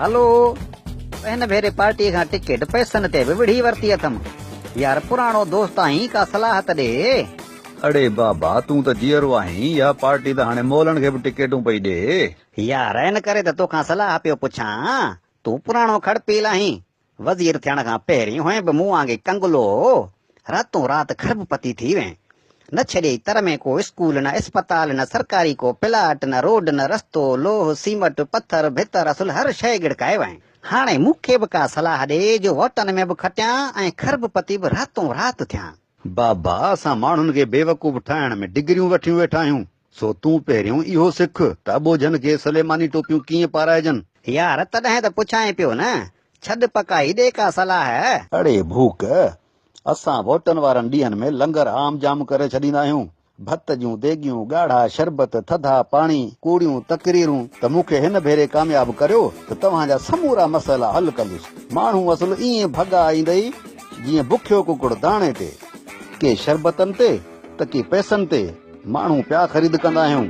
هلو، هن ڀيري پارٽيء کان ٽڪيٽ پئسن تي به وڙهي ورتي اٿم. يار پراڻو دوست آهين ڪا صلاح ته ڏي. اڙي بابا تون ته جيئرو آهين، اها پارٽي ته هاڻي مئلن کي به ٽڪيٽون پئي ڏي. يار ان ڪري ته توکان صلاح پيو پڇان، تون پراڻو کڙپيل آهين، وزير ٿيڻ کان پهرين هئين به مون وانگي ڪنگلو هو، راتون رات کرب پتي ٿي وئين. نه ڇڏيئي تر ۾ ڪو اسڪول نه اسپتال نه سرڪاري ڪو پلاٽ نه روڊ نه رستو، لوهه، سيمٽ، پٿر، ڀتر اصل هر شيء ڳڙڪائي وئين. هاڻي مون کي به ڪا صلاح ڏي جو ووٽن ۾ به کٽيان ۽ کرب پتي به راتون رات ٿيان. بابا اسان ماڻهن کي بيوقوف ٺاهڻ ۾ ڊگريون وٺيون ويٺا آهيون، سو تون پهريون اهو سک ته اٻوجهن کي سليماني ٽوپيون ڪيئن پارائجن. يار تڏهن ته پڇانء پيو نه، ڇڏ پڪائي ڏي ڪا صلاح. اڙي ڀوڪ، اسان ووٽن وارن ڏينهن ۾ لنگر عام جام ڪري ڇڏيندا آهيون. ڀت جون ديڳيون، ڳاڙها شربت، ٿڌا پاڻي، ڪوڙيون تقريرون ته مون کي هن ڀيري ڪامياب ڪريو ته توهان جا سمورا مسئلا حل ڪندس. ماڻهو اصل ائين ڀڳا ايندئي جيئن بکيو ڪڪڙ داڻي تي. ڪي شربتن تي ته ڪي پئسن تي ماڻهو پيا خريد ڪندا آهيون.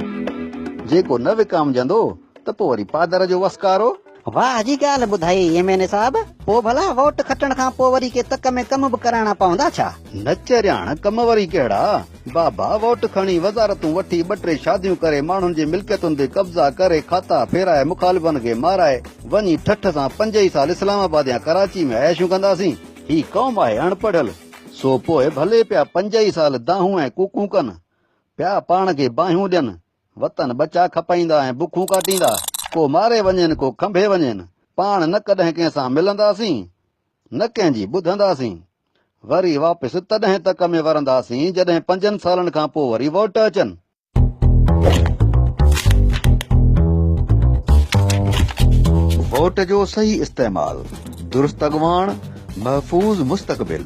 جيڪو نه وڪامجندو ته پوء وري پادر جو وسڪارو. واهه جي ڳالهه ٻڌائي ايم اين اي صاحب، پوء ڀلا ووٽ کٽڻ کان پوء وري ڪي تڪ ۾ ڪم به ڪرائڻا پوندا ڇا؟ نه چرياڻ، ڪم وري ڪهڙا؟ بابا ووٽ کڻي وزارتون وٺي ٻه ٽي شاديون ڪري ماڻهن جي ملڪيتن تي قبضا ڪري کاتا ڦيرائي مخالفن کي مارائي وڃي ٺٺ سان پنج ئي سال اسلام آباد يا ڪراچي ۾ عياشيون ڪنداسين. هي قوم آهي اڻپڙهيل، سو پوء ڀلي پيا پنج ئي سال دانهون ۽ ڪوڪون ڪن، پيا پاڻ کي باهيون ڏين، وطن ٻچا کپائيندا ۽ بکون ڪاٽيندا، ڪو ماري وڃين ڪو کنڀي وڃين، پاڻ نه ڪڏهن ڪنهن سان ملنداسين، نه ڪنهن جي ٻڌنداسين. وري واپس تڏهن تڪ ۾ ورنداسين جڏهن پنجن سالن کان پوء وري ووٽ اچن. ووٽ جو صحيح استعمال، درست اڳواڻ، محفوظ مستقبل.